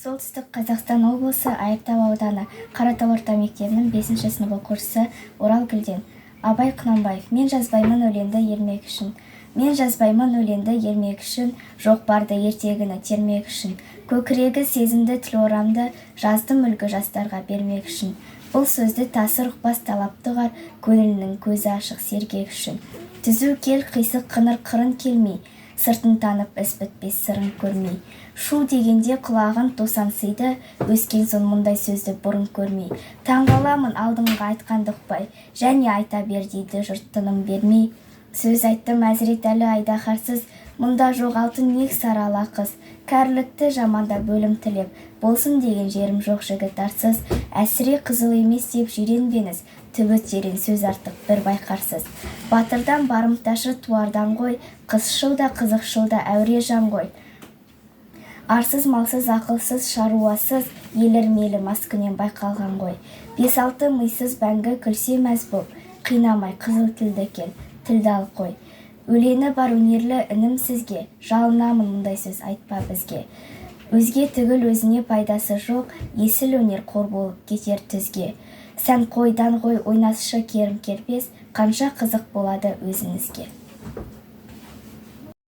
Солтүстік Қазақстан облысы, Айыртау ауданы, Қаратал орта мектебінің 5 сынып оқушысы Орал Гүлден. Абай Құнанбаев. Мен жазбаймын өлеңді ермек үшін. Мен жазбаймын өлеңді ермек үшін, жоқ барды ертегіні термек үшін. Көкірегі сезімді, тіл орамды, жаздым үлгі жастарға бермек үшін. Бұл сөзді тасыр ұқпас, талапты ұғар, көңілінің көзі ашық, сергек үшін. Түзу кел, қисық қыңыр қырын келмей, сыртын танып іс бітпес, сырын көрмей. Шу дегенде құлағын тосансиды, өскен соң мұндай сөзді бұрын көрмей. Таңғаламын алдыңғы айтқанды ұқпай, және айта бер дейді жұрт тыным бермей. Сөз айттым Әзіретәлі айдаһарсыз, мұнда жоқ алтын не сары ала қыз. Кәрілікті жамандап өлім тілеп, болсын деген жерім жоқ жігіт арсыз. Әсіре қызыл емес деп жиренбеңіз, түбі терең сөз артық бір байқарсыз. Батырдан барымташы туардан ғой, қызшыл да, қызықшыл да әуре жан ғой. Арсыз, малсыз, ақылсыз, шаруасыз, елірмелі маскүнем байқалған ғой. Бес-алты мисыз бәңгі күлсе мәз боп, қинамай қызыл тілді кел, тілді ал қой. Өлеңі бар өнерлі інім, сізге жалынамын, мұндай сөз айтпа бізге. Өзге түгіл өзіне пайдасы жоқ, есіл өнер қор болып кетер түзге. Сәнқой, даңғой, ойнасшы керім кербез, қанша қызық болады өзіңізге.